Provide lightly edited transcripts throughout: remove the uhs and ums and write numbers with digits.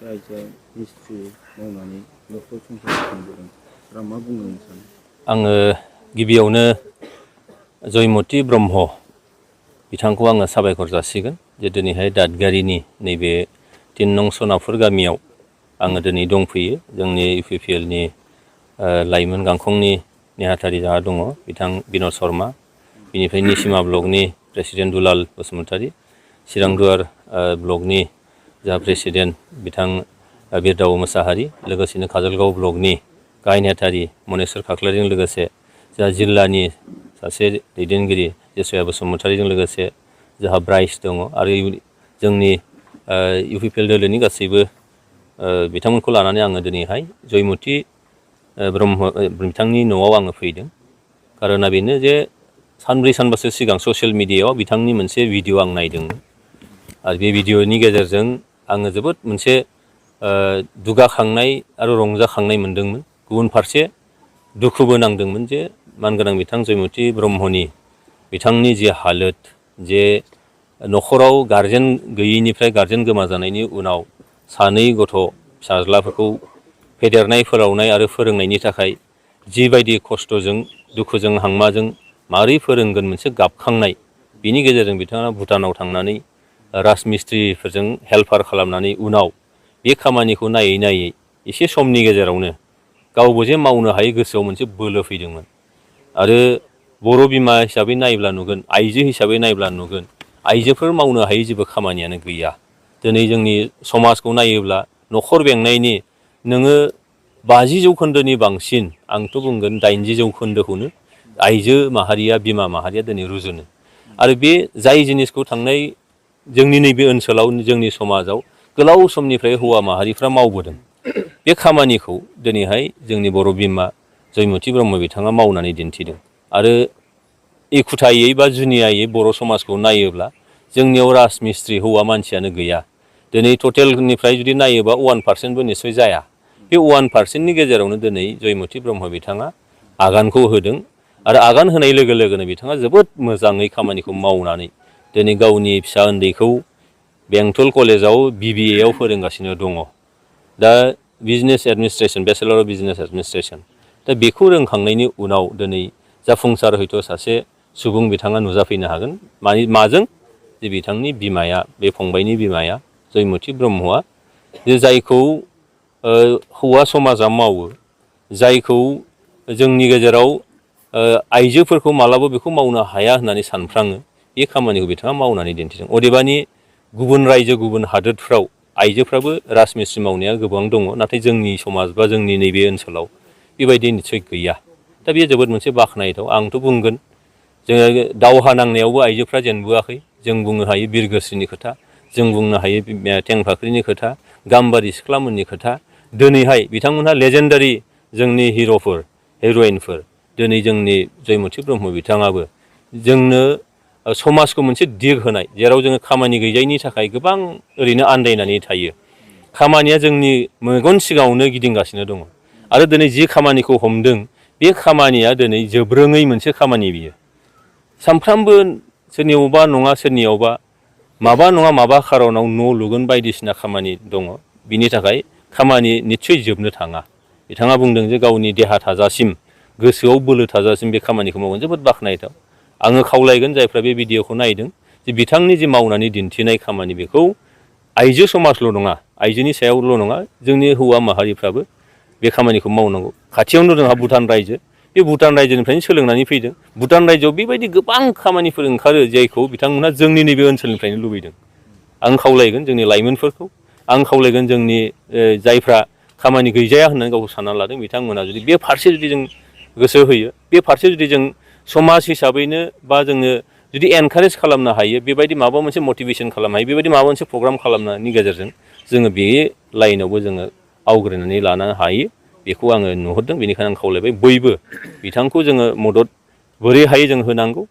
As a मिस्ट्रि मावनानै न'खर संसार खुंबोदों दा मा बुंनो सानो? आङो गिबियावनो जयमति ब्रह्म बिथांखौ आङो साबायखर जासिगोन जे दिनैहाय दादगारिनि नैबे 3 नं सनापुर गामियाव आङो दिनै दंफैयो। जोंनि UPPLनि लाइमोन गांखंनि नेहाथारि जाहा दङ बिथां बिन'द शर्मा, बिनिफ्राय निसिमा ब्लकनि प्रेसिडेन्ट दुलाल बसुमतारी, चिरांदुवार ब्लकनि जा प्रेसिडेन्ट बिथां बिरदाव मोसाहारि, लोगोसेनो काजलगाव ब्लकनि गाहाय नेहाथारि मनेस्वर खाख्लारिजों लोगोसे जा जिल्लानि सासे दैदेनगिरि जेसया बसुमतारीजों लोगोसे जोंहा ब्राइस दङ आरो जोंनि UPPL दोलोनि गासैबो बिथांमोनखौ लानानै आङो दिनैहाय जयमति ब्रह्म बिथांनि न'आव आङो फैदों। खारना बेनो जे सानब्रै सानबासो सिगां ससियेल मिडियायाव बिथांनि मोनसे भिडिअ' आं नायदोंमोन आरो बे भिडिअ'नि गेजेरजों आङो जोबोद मोनसे दुगाखांनाय आरो रंजाखांनाय मोनदोंमोन। गुबुन फारसे दुखुबो नांदोंमोन जे मानगोनां बिथां जयमति ब्रह्मनि बिथांनि जे हालोद, जे न'खराव गारजेन गैयैनिफ्राय गारजेन गोमाजानायनि उनाव सानै गथ' फिसाज्लाफोरखौ फेदेरनाय फोलावनाय आरो फोरोंनायनि थाखाय जिबायदि खस्थ'जों दुखुजों हांमाजों मारै फोरोंगोन मोनसे गाबखांनाय, बिनि गेजेरजों बिथाङा भुटानाव थांनानै राजमिस्ट्रिफोरजों हेल्पार खालामनानै उनाव बे खामानिखौ नायै नायै एसे समनि गेजेरावनो गावबो जे मावनो हायै गोसोआव मोनसे बोलो फैदोंमोन। आरो बर' बिमा हिसाबै नायब्ला नुगोन, आइजो हिसाबै नायब्ला नुगोन, आइजोफोर मावनो हायै जेबो खामानियानो गैया। दिनै जोंनि समाजखौ नायोब्ला न'खर बेंनायनि नोङो 50 जौखोन्दोनि बांसिन, आंथ' बुंगोन 80 जौखोन्दोखौनो आइजो माहारिया, बिमा माहारिया दिनै रुजुनो। आरो बे जाय जिनिसखौ थांनाय जोंनि नैबे ओनसोलाव जोंनि समाजाव गोलाव समनिफ्राय हौवा माहारिफ्रा मावबोदों, बे खामानिखौ दिनैहाय जोंनि बर' बिमा जयमति ब्रह्म बिथाङा मावनानै दिन्थिदों। आरो एखुथायै बा जुनियायै बर' समाजखौ नायोब्ला जोंनियाव राजमिस्ट्रि हौवा मानसियानो गैया। दिनै टटेलनिफ्राय जुदि नायोबा 1% निस्सय जाया। बे 1%नि गेजेरावनो दिनै जयमति ब्रह्म बिथाङा आगानखौ होदों आरो आगान होनाय लोगो लोगोनो बिथाङा जोबोद मोजाङै खामानिखौ मावनानै दिनै गावनि फिसा उन्दैखौ बेंटल कलेजाव BBA आव फोरोंगासिनो दङ। दा business administration, bachelor of business administration, दा बेखौ रोंखांनायनि उनाव दिनै जाफुंसार हयथ' सासे सुबुं बिथाङा नुजाफैनो हागोन। माजों? जे बिथांनि बिमाया, बे फंबायनि बिमाया जयमति ब्रह्मआ जे जायखौ हौवा समाजा मावो, जायखौ जोंनि गेजेराव आइजोफोरखौ मालाबा बेखौ मावनो हाया होननानै सानफ्राङो, बे खामानिखौ बिथाङा मावनानै दिन्थिदों। अदेबानि गुबुन रायजो गुबुन हादोरफ्राव आइजोफ्राबो राजमिस्ट्रि मावनाया गोबां दङ, नाथाय जोंनि समाज बा जोंनि नैबे ओनसोलाव बेबायदि निस्सय गैया। दा बेयो जोबोद मोनसे बाख्नायथाव। आंथ' बुंगोन जोङो दावहा नांनायावबो आइजोफ्रा जेनबोआखै। जों बुंनो हायो बिरगोस्रिनि खोथा, जों बुंनो हायो थेंफाख्रिनि खोथा, गाम्बारि सिख्लामोननि खोथा। दिनैहाय बिथांमोनहा लेजेन्डारि जोंनि हिर'फोर, हिर'इनफोर। दिनै जोंनि जयमति ब्रह्म बिथाङाबो जोंनो समाजखौ मोनसे दिग होनाय, जेराव जोङो खामानि गैजायैनि थाखाय गोबां ओरैनो आन्दायनानै थायो, खामानिया जोंनि मेगन सिगाङावनो गिदिंगासिनो दङ। आरो दिनै जि खामानिखौ हमदों, बे खामानिया दिनै जोबरोङै मोनसे खामानि बियो। सानफ्रामबो सोरनियावबा नङा सोरनियावबा माबा नङा माबा खारनाव न' लुगोन बायदिसिना खामानि दङ। बिनि थाखाय खामानि निस्सय जोबनो थाङा। बिथाङा बुंदों जे गावनि देहा थाजासिम, गोसोआव बोलो थाजासिम बे खामानिखौ मावगोन। जोबोद बाख्नायथाव। आङो खावलायगोन जायफ्रा बे भिडिअ'खौ नायदों, जे बिथांनि जे मावनानै दिन्थिनाय खामानि, बेखौ आइजो समाजल' नङा, आइजोनि सायावल' नङा, जोंनि हौवा माहारिफ्राबो बे खामानिखौ मावनांगौ। खाथियावनो जोंहा भुटान रायजो, बे भुटान रायजोनिफ्रायनो सोलोंनानै फैदों। भुटान रायजोआव बेबायदि गोबां खामानिफोर ओंखारो जायखौ बिथांमोनहा जोंनि नैबे ओनसोलनिफ्रायनो लुबैदों। आं खावलायगोन जोंनि लाइमोनफोरखौ, आं खावलायगोन जोंनि जायफ्रा खामानि गैजाया होननानै गावखौ सानना लादों, बिथांमोना जुदि बे फारसे जुदि जों गोसो होयो, बे फारसे जुदि जों समाज हिसाबैनो बा जोङो जुदि एनकारेज खालामनो हायो, बेबायदि माबा मोनसे मटिभेसन खालामनो हायो, बेबायदि माबा मोनसे प्रग्राम खालामनायनि गेजेरजों जोङो बे लाइनावबो जोङो आवग्रिनानै लानो हायो, बेखौ आङो नुहुरदों। बेनिखायनो आं खावलायबाय बयबो बिथांखौ जोङो मदद बोरै हायो जों होनांगौ।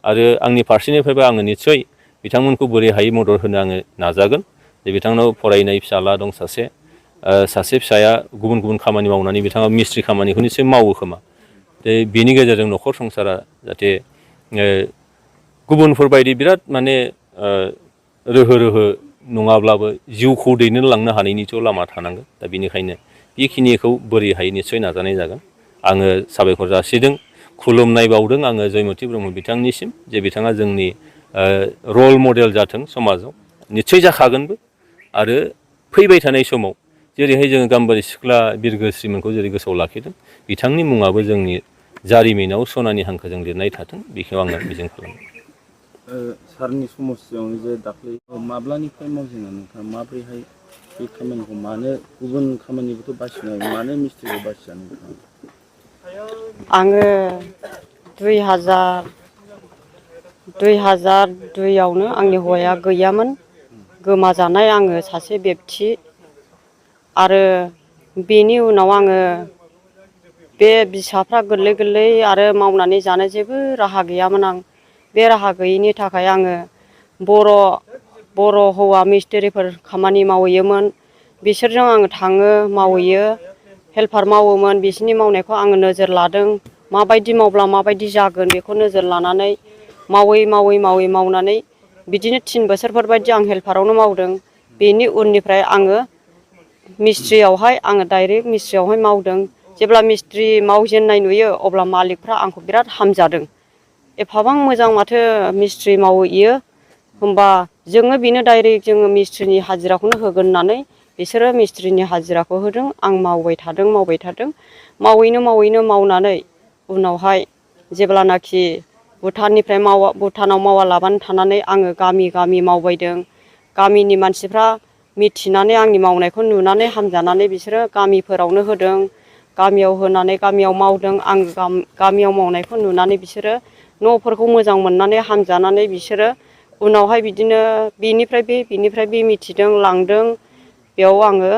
आरो आंनि फारसेनिफ्रायबो आङो निस्सय बिथांमोनखौ बोरै हायो मदद होनो आङो नाजागोन। जे बिथांनाव फरायनाय फिसाला दं सासे फिसाया गुबुन गुबुन खामानि मावनानै बिथाङा मिस्ट्रि खामानिखौ निस्सय मावो खोमा। बेनि गेजेरजों न'खर संसारा जाहाथे गुबुनफोरबायदि बिराद माने रोहो रोहो नङाब्लाबो जिउखौ दैदेनलांनो हानायनिथ' लामा थानांगोन दा बेनिखायनो बेखिनिखौ बोरैहाय निस्सय नाजानाय जागोन आङो साबायखर जासिदों खुलुमनाय बावदों आङो जयमति ब्रह्म बिथांनिसिम जे बिथाङा जोंनि रल मडेल जाथों समाजाव निस्सय जाखागोनबो आरो फैबाय थानाय समाव जेरैहाय जोङो गाम्बारि सिख्ला बिरगोस्रिमोनखौ जेरै गोसोआव लाखिदों बिथांनि मुङाबो जोंनि जारिमिनाव सनानि हांखोजों लिरनाय थाथों बेखौ आङो मिजिं खालामो सारनि समस्यायावनो जे दाख्लै माब्लानिफ्राय मावजेना नोंथाङा माब्रैहाय बे खामानिखौ मानो गुबुन खामानिखौथ' बासिनाय मानो मिस्ट्रिखौ बासिया नोंथाङा आङो 2002आवनो आंनि हौवाया गैयामोन गोमाजानाय आङो सासे बेक्ति आरो बेनि उनाव आङो बे फिसाफ्रा गोरलै गोरलै आरो मावनानै जानो जेबो राहा गैयामोन आं बे राहा गैयैनि थाखाय आङो बर' हौवा मिस्ट्रिफोर खामानि मावहैयोमोन बिसोरजों आङो थाङो मावहैयो हेल्पार मावोमोन बिसोरनि मावनायखौ आङो नोजोर लादों माबायदि मावब्ला माबायदि जागोन बेखौ नोजोर लानानै मावनानै बिदिनो 3 बोसोरफोरबायदि आं हेल्पारावनो मावदों बेनि उननिफ्राय आङो मिस्ट्रियावहाय आङो डाइरेक्ट मिस्ट्रियावहाय मावदों जेब्ला मिस्ट्रि मावजेननाय नुयो अब्ला मालिकफ्रा आंखौ बिराद हामजादों एफाबां मोजां माथो मिस्ट्रि मावहैयो होमबा जोङो बेनो डाइरेक्ट जोङो मिस्ट्रिनि हाजिराखौनो होगोन होननानै बिसोरो मिस्ट्रिनि हाजिराखौ होदों आं मावबाय थादों मावैनो मावनानै उनावहाय जेब्लानाखि भुटानाव मावालाबानो थानानै आङो गामि मावबायदों गामिनि मानसिफ्रा मिथिनानै आंनि मावनायखौ नुनानै हामजानानै बिसोरो गामिफोरावनो होदों गामियाव होनानै गामियाव मावदों आं गामियाव मावनायखौ नुनानै बिसोरो न'फोरखौ मोजां मोननानै हामजानानै बिसोरो उनावहाय बिदिनो बेनिफ्राय बे मिथिदों लांदों बेयाव आङो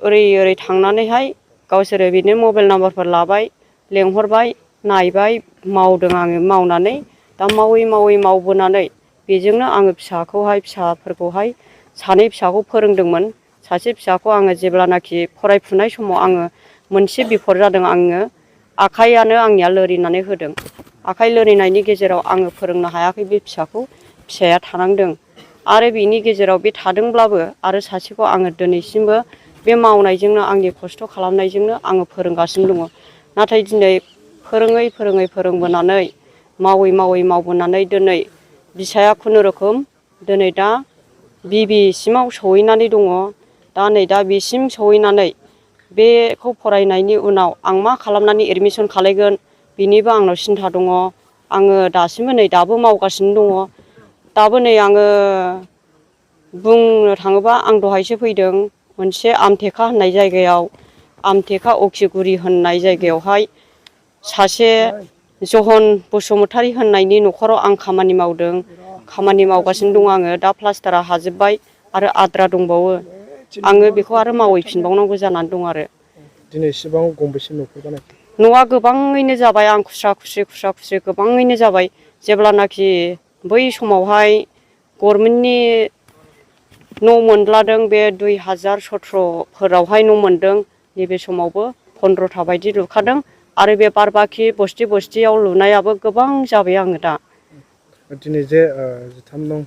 ओरै थांनानैहाय गावसोरो बिदिनो मबाइल नाम्बारफोर लाबाय लेंहरबाय नायबाय मावदों आङो मावनानै दा मावै मावबोनानै बेजोंनो आङो फिसाफोरखौहाय 2 फिसाखौ फोरोंदोंमोन सासे फिसाखौ आङो जेब्लानाखि फरायफुनाय समाव आङो मोनसे बिफद जादों आङो आखाइयानो आंनिया लोरिनानै होदों आखाइ लोरिनायनि गेजेराव आङो फोरोंनो हायाखै बे फिसाया थानांदों आरो बेनि गेजेराव बे थादोंब्लाबो आरो सासेखौ आङो दिनैसिमबो बे मावनायजोंनो आंनि खस्थ' खालामनायजोंनो आङो फोरोंगासिनो दङ नाथाय दिनै फोरोङै फोरोंबोनानै मावै मावबोनानै दिनै बिसाया खुनुरुखुम दिनै दा बिसिमाव सहैनानै दङ दा बिसिम सहैनानै बेखौ फरायनायनि उनाव आं मा खालामनानै एडमिसन खालायगोन बिनिबो आंनाव सिन्था दङ आङो दासिमबो दाबो मावगासिनो दङ दाबो आङो बुंनो थाङोबा आं दहायसो फैदों मोनसे आमथेखा होननाय जायगायाव आमथेखा अखिगुरि होननाय जायगायावहाय सासे जहन बसुमतारी होननायनि न'खराव आं खामानि मावगासिनो दङ आङो दा प्लास्टारा हाजोब्बाय आरो आद्रा दंबावो आङो बेखौ आरो मावहैफिनबावनांगौ जानानै दं आरो दिनैसिबां गंबेसे न'खर बानायखो न'आ गोबाङैनो जाबाय आं खुस्रा खुस्रि गोबाङैनो जाबाय जेब्लानाखि बै समावहाय गभर्नमेन्टनि न' मोनलादों बे 2017 न' मोनदों नैबे समावबो 15था बायदि लुखादों आरो बे बारबाखि बस्तियाव लुनायाबो गोबां जाबाय आङो दा दिनै जे 13 नं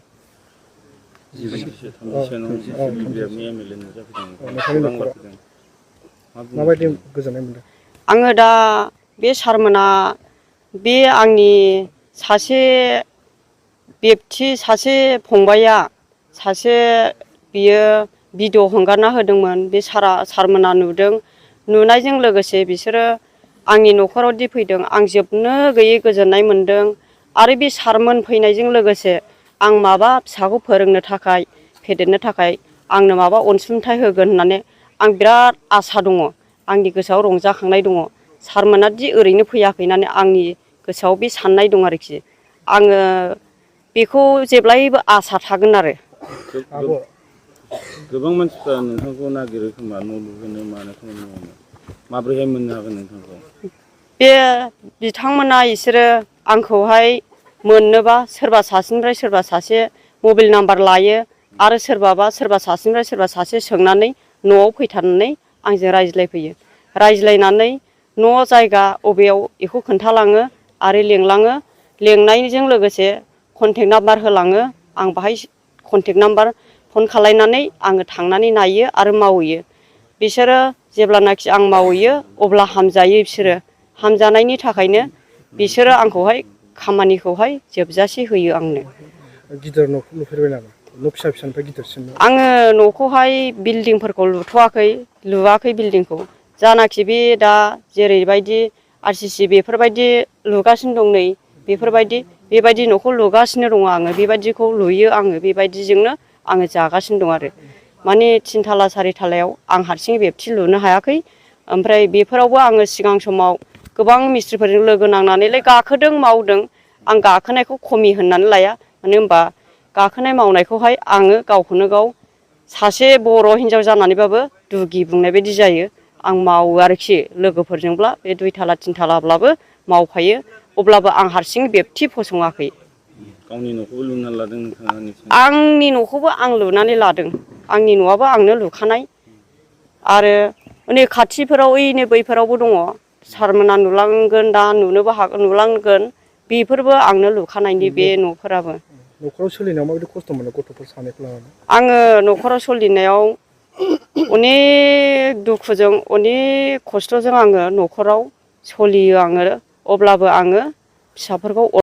माबायदि गोजोननाय मोनदों आङो दा बे सारमोना बे आंनि सासे बेक्ति सासे फंबाया बियो भिडिअ हगारना होदोंमोन बे सारमोना नुदों नुनायजों लोगोसे बिसोरो आंनि न'खरावदि फैदों आं जोबनो गैयै गोजोननाय मोनदों आरो बे सारमोन फैनायजों लोगोसे आं माबा फिसाखौ फोरोंनो थाखाय फेदेरनो थाखाय आंनो माबा अनसुंथाइ होगोन होननानै आं बिराद आसा दङ आंनि गोसोआव रंजाखांनाय दङ सारमोनादि ओरैनो फैयाखै होननानै आंनि गोसोआव बे साननाय दं आरोखि आङो बेखौ जेब्लायबो आसा थागोन आरो गोबां मानसिफ्रा नोंथांखौ नागिरो खोमा न' लुहोनो मानो खामानि मावनो माब्रैहाय मोननो हागोन नोंथांखौ बे बिथांमोना इसोरो आंखौहाय मोननोबा सोरबा सासेनिफ्राय सोरबा सासे मबाइल नाम्बार लायो आरो सोरबा सासेनिफ्राय सोरबा सासे सोंनानै न'आव फैथारनानै आंजों रायज्लायफैयो रायज्लायनानै न' जायगा अबेयाव बेखौ खोन्थालाङो आरो लेंनायजों लोगोसे कन्टेक्ट नाम्बार होलाङो आं बाहाय कन्टेक्ट नाम्बार फन खालायनानै आङो थांनानै नायो आरो मावहैयो। बिसोरो जेब्लानाखि आं मावहैयो अब्ला हामजायो बिसोरो। हामजानायनि थाखायनो बिसोरो आंखौहाय खामानिखौहाय जोबजासे होयो आंनो। गिदिर न'खौ लुफेरबाय नामा? न' फिसा फिसानिफ्राय गिदिरसिन न'? आङो न'खौहाय बिल्डिंफोरखौ लुवाखै बिल्डिंखौ। जानाखि बे दा जेरैबायदि RCC बेफोरबायदि लुगासिनो दं नै बेबायदि न'खौ लुगासिनो दङ आङो। बेबायदिखौ लुयो आङो, बेबायदिजोंनो आङो जागासिनो दं आरो। माने 3 थाला 4 थालायाव आं हारसिङै बेबथि लुनो हायाखै। ओमफ्राय बेफोरावबो आङो सिगां समाव गोबां मिस्थ्रिफोरजों लोगो नांनानैलाय गाखोदों मावदों। आं गाखोनायखौ खमि होननानै लाया, मानो होनबा गाखोनाय मावनायखौहाय आङो गावखौनो गाव सासे बर' हिनजाव जानानैबाबो दुगि बुंनाय बायदि जायो। आं मावो आरोखि लोगोफोरजोंब्ला बे 2 थाला 3 थालाब्लाबो मावफायो। अब्लाबो आं हारसिं बेबथि फसङाखै। गावनि न'खौबो लुना लादों नोंथाङा निसय। आंनि न'खौबो आं लुनानै लादों। आंनि न'आबो आंनो लुखानाय। आरो नै खाथिफोराव ओइनै बैफोरावबो दङ। सारमोना नुलांगोन, दा नुनोबो हागोन, नुलांगोन। बेफोरबो आंनो लुखानायनि बे न'फोराबो। न'खराव सोलिनायाव माबायदि खस्थ' मोनो गथ'फोर सानैखौ लानानै? आङो न'खराव सोलिनायाव अनेक दुखुजों अनेक खस्थ'जों आङो न'खराव सलियो आङो। अब्लाबो आङो फिसाफोरखौ